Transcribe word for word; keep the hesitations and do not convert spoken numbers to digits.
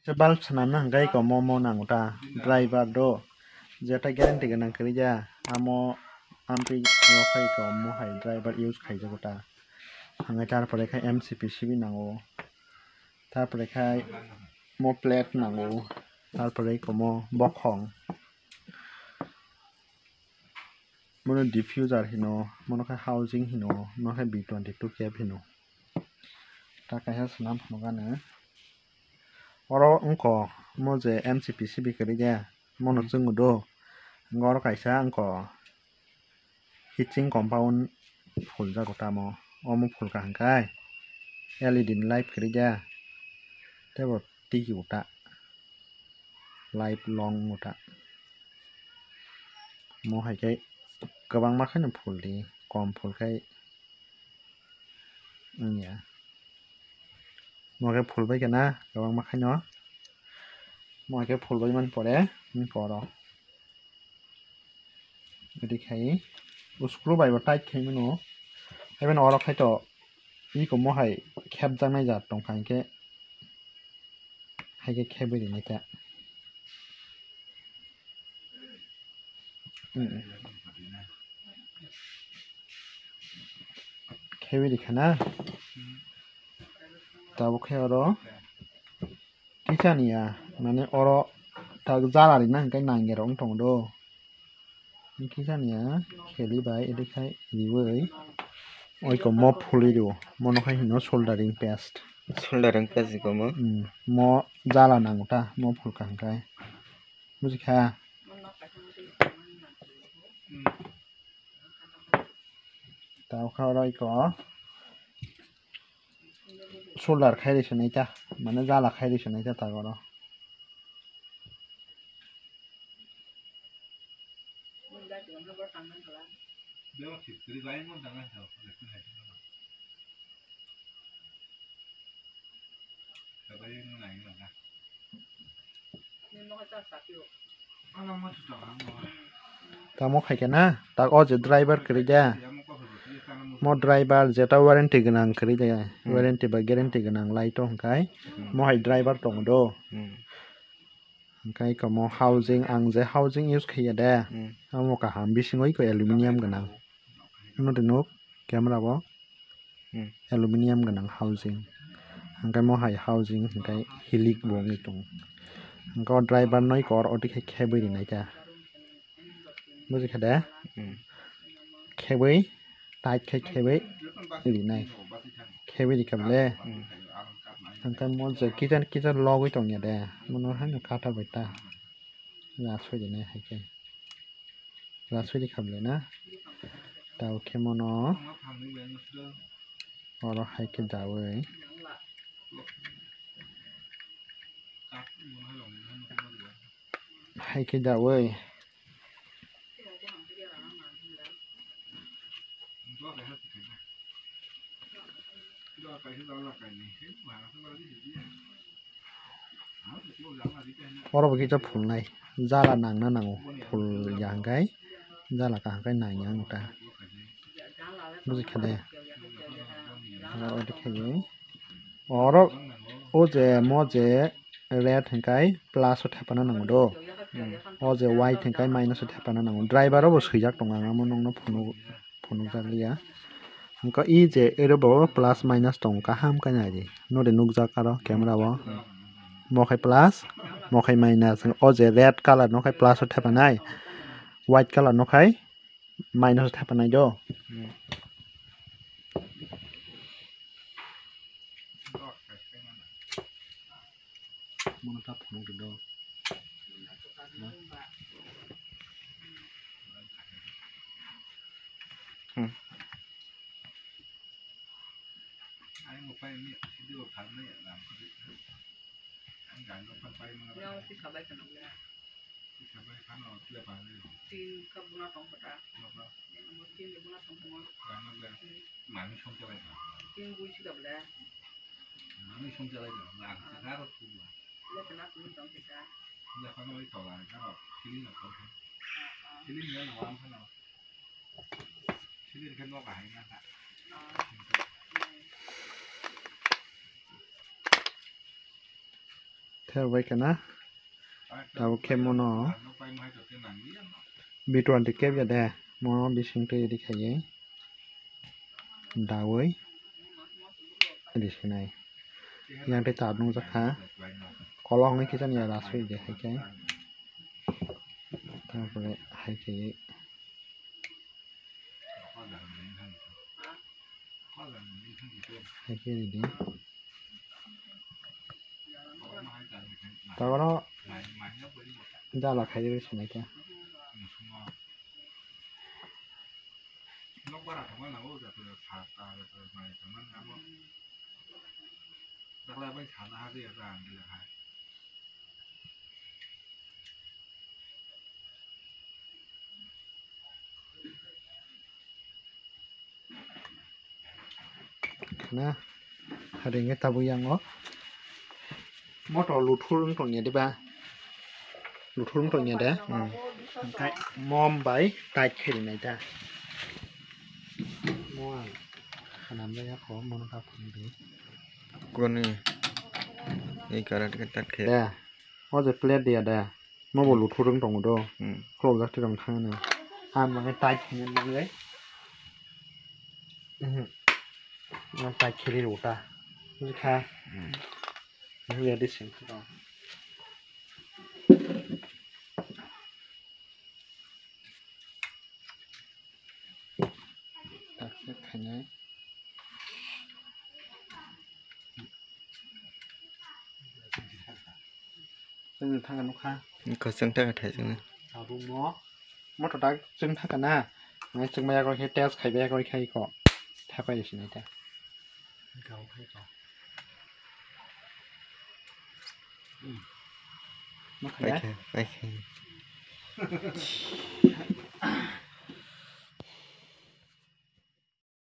Bulb swnamna hwnkhe iko mo mo nango ta, driver do. Jeta guarantee gwnang kwrwi ya, amo ampli o khai iko mo hai driver use khaijago ta. Hwnkhai tarpore khai M C P C B nango. Tarpore khai mo plate nango. Tarpore iko mo bokhong. Mono diffuser hino, mono khe housing hino, mono khe B twenty-two cap hino. Ta kaisa swnam phunukani. Oro wngkha mo je M C P C B kwrwi de, mono chwngo do. Wngkha oro kaisa wngkha heatsink compound phuljago tamo. Omo phulkha hwnkhe L E D ni light kwrwi de. Teibo tiki uta. Light long uta. Mo hai khe kwbangma khe no phul di, kom phul khai wngya. Mo khe phul bai khe na kwbangma khe no. Mo hai khe phul bai man pore wng khe oro. Adi khai uskru bai bo tight khai mano. Hai mano oro khai to iko mo hai khepjaknai jat tong kha hwnkhe. Hai khe khebwi rinai ta. Mm. Khebwi rikha na. Tabuk khe oro kisa niya, mane oro tak jala rina hwnkhe nangya rok wng tongo do. Kisa niya kheli bai ede khai riwi oiko mo phuli rw, mono khai hino soldering paste. Soldering paste iko mo? Mm, mo jala nango ta, mo phulkha hwnkhe. Bujikha? Tao kha oro iko solder khai rw swnai ta, mane jala khai rw swnai ta tak oro. Tamo khai khe na, tak o je driver kwrwi de. Mo driver jeta warranty gwnang kwrwi de, warranty ba guarantee gwnang light o hwnkhai. Mo hai driver tongo do. Hwnkhai iko mo housing, ang je housing use khaiya de. Amo kaham, bisingo iko aluminium gwnang. Nodi nuk camera bo. Hmm. Aluminium gwnang housing. Hwnkhe mo hai housing hwnkhe hilik bo wngwi tongo. Hwnkhe o driver no iko oro odi khe khebwi rinai ta. Bujikha de? Hmm. Khebwi, tight khe khebwi rinai. Khebwi rikha bole. Hmm. Hwnkhe mo je kisa kisa logwi tongya de. Mono haino kata bai ta. Lasoi rinai hai khe. Lasoi rikha bole na. Tao khe mono oro hai khe dawi. Hai khe dawi. Oro bo kisa phulnai, jala nangna nango, phul ya hwnkhe jala kaham khe nangya wng ta. Bujikha de? Oro khe oro o je mo je red hwnkhe plus o thepana nango do. O je white hwnkhe minus o thepana nango. Driver o bo swijak tongo, ang amo nokno phunuk phunukjakliya. Hwnkhe e je ero bo plus minus tongo, kaham khe nai di. Nodi nukjak aro camera o. Mo khai plus, mo khai minus. O je red colour no khai plus o thepanai, white colour no khai minus o thepanai do. Mono ta phunuk di do. Hmm. Tin ka buna tong kota. Tin ni buna tong tongo. Tin bui sika bole. Lete na tuni tong kisa. Ther bai kana. Tabuk khe mono B twenty kep ya de. Mono bising twi ri khaye. Dawi. Ri sinai. Yang tei tab nung jakha. Kolok hwnwi kisa ni ya rasui de hai khe. Tarpore hai khe. Hai khe ri di. Taboro jala khai rw sinai khe. Na, hari nge tabuk yang o. Motor luthur wng tong ya de ba? Luthur wng tong ya de? Hmm. Hwnkhe mom bai tight khe rinai da. Mo ang khanam jaya kho, mono kha phung di. Koni? Ei current khe tat khe. Da. O je plate dia da. Mo bo luthur wng tongo do. Hmm. Khulok jak thwng thang na. Ang mane tight khe nang nai. Mhm. Ang tight khe ri uta. Bujikha. Hmm. Nang ya di sing kho. Taksa khainai. Chwng thangkha nukha. Khosong thangkha thai chwngno. Tabuk mo. Moto tak chwng thangkha na. Nai chwng bai yakoi khe test khai bai yakoi khai kho. Thapai sinai ta. Gao khai kho. Hmm. Ma khai ya? Pai khe, pai khe.